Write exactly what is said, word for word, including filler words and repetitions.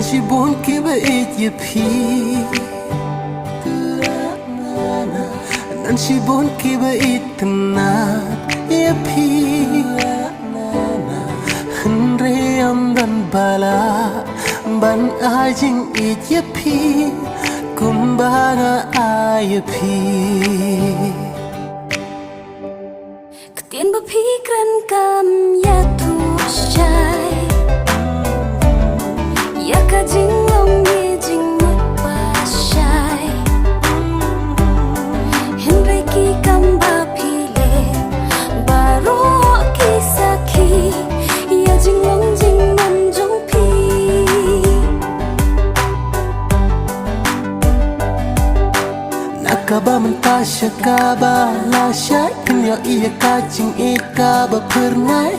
Shibun kiba ïeit ïa phi, nan shibun kiba itynnad ïa phi. Hynrei ym don ba lah ban ai jingïeit ïa phi kumba nga ai ïa phi. Ktien ba phi kren kam ïathuh shai ïa ka jinglong ne jingmut ba shai. Hynrei ki kam ba phi leh baroh ki sakhi ïa jinglong jingman jong phi. Na kaba mynta sha kaba lashai, phin ïohi ïa ka jingïeit kaba phyrnai.